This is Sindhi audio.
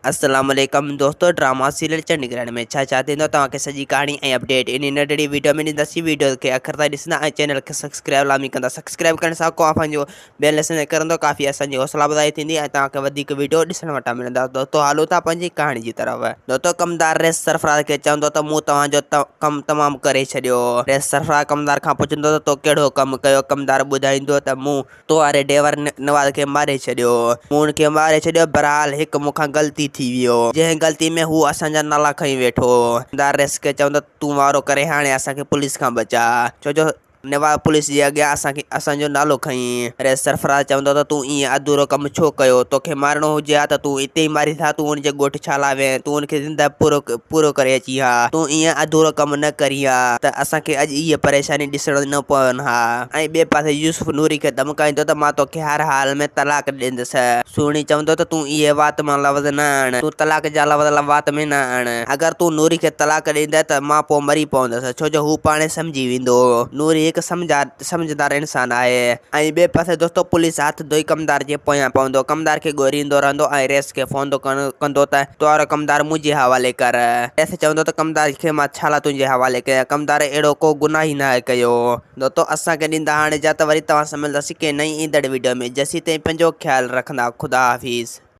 السلام عليڪم دوستو ڊراما سيريل چنڊ گرهڻ ۾ ڇا ڇا ٿيندو توهان کي سڄي ڪهاڻي ۽ اپڊيٽ انهي ننڍڙي ويڊيو ۾ ڏينداسين ويڊيو کي آخر تائين ڏسندا ۽ چينل کي سبسڪرائب لازمي ڪندا سبسڪرائب ڪرڻ سان ڪو اوهان جو بيل نشان ڪرندو ڪافي اسان جي حوصلا افزائي ٿيندي ۽ توهان کي وڌيڪ ويڊيو ڏسڻ وٽان ملندا دوستو هلون ٿا پنهنجي ڪهاڻي جي طرف دوستو ڪمدار ريس سرفراز کي چوندو ته مون توهان جو ڪم تمام ڪري ڇڏيو ريس سرفراز ڪمدار کان پڇندو ته تو ڪهڙو ڪم ڪيو ڪمدار ٻڌائيندو ته مون تو واري ڊيور نواز کي ماري ڇڏيو. مون ان کي ماري ڇڏيو. بهرحال هڪ مون کان غلطي ٿي ويو. جنهن غلطي ۾ هو اسان جا نالا کڻي ويٺو. دار ريس کي چوندو ته تون وارو ڪري هاڻي اسان کي پوليس کان بچاء. ڇو جو نواز پوليس جي اڳيان اسان کي اسان جو نالو کڻي. ريس سرفراز چوندو ته تون ائين اڌورو ڪم ڇو ڪيو. توکي مارڻو هجي ها ته تون اتي ئي ماريس ها. تون ان جي ڳوٺ ڇا لاء وئين. تون ان کي زنده پورو پورو ڪري اچين ها. تون ائين اڌورو ڪم نه ڪرين ها ته اسان کي اڄ اهي پريشاني ڏسڻ نه پون ها. ۽ ٻئي پاسي يوسف نوري کي ڌمڪائيندو ته مان توکي هر حال ۾ طلاق ڏيندس. سهڻي چوندو ته تون اهي وات مان لفظ نه آڻ. تون طلاق جا لفظ وات ۾ نه آڻ. اگر تون نوري کي طلاق ڏيندين ته مان پوء مري پوندس. ڇو جو هو پاڻهي سمجهي ويندو. نوري هڪ سمجهدار انسان آهي. ۽ ٻئي پاسي دوستو پوليس هٿ ڌوئي ڪمدار جي پويان پوندو. ڪمدار کي ڳوريندو رهندو ۽ رئيس کي فون ڪندو ته تو وارو ڪمدار منهنجي حوالي ڪر. رئيس چوندو ته ڪمدار کي مان ڇا لاء تنهنجي حوالي ڪيان. ڪمدار اهڙو ڪو گناهه ئي ناهي ڪيو. دوستو اسان کي ڏيندا هاڻي اجازت وري توهان سان ملنداسين ڪنهن نئين ايندڙ وڊيو ۾ جيسين تائين پنهنجو خيال رکندا خدا حافظ.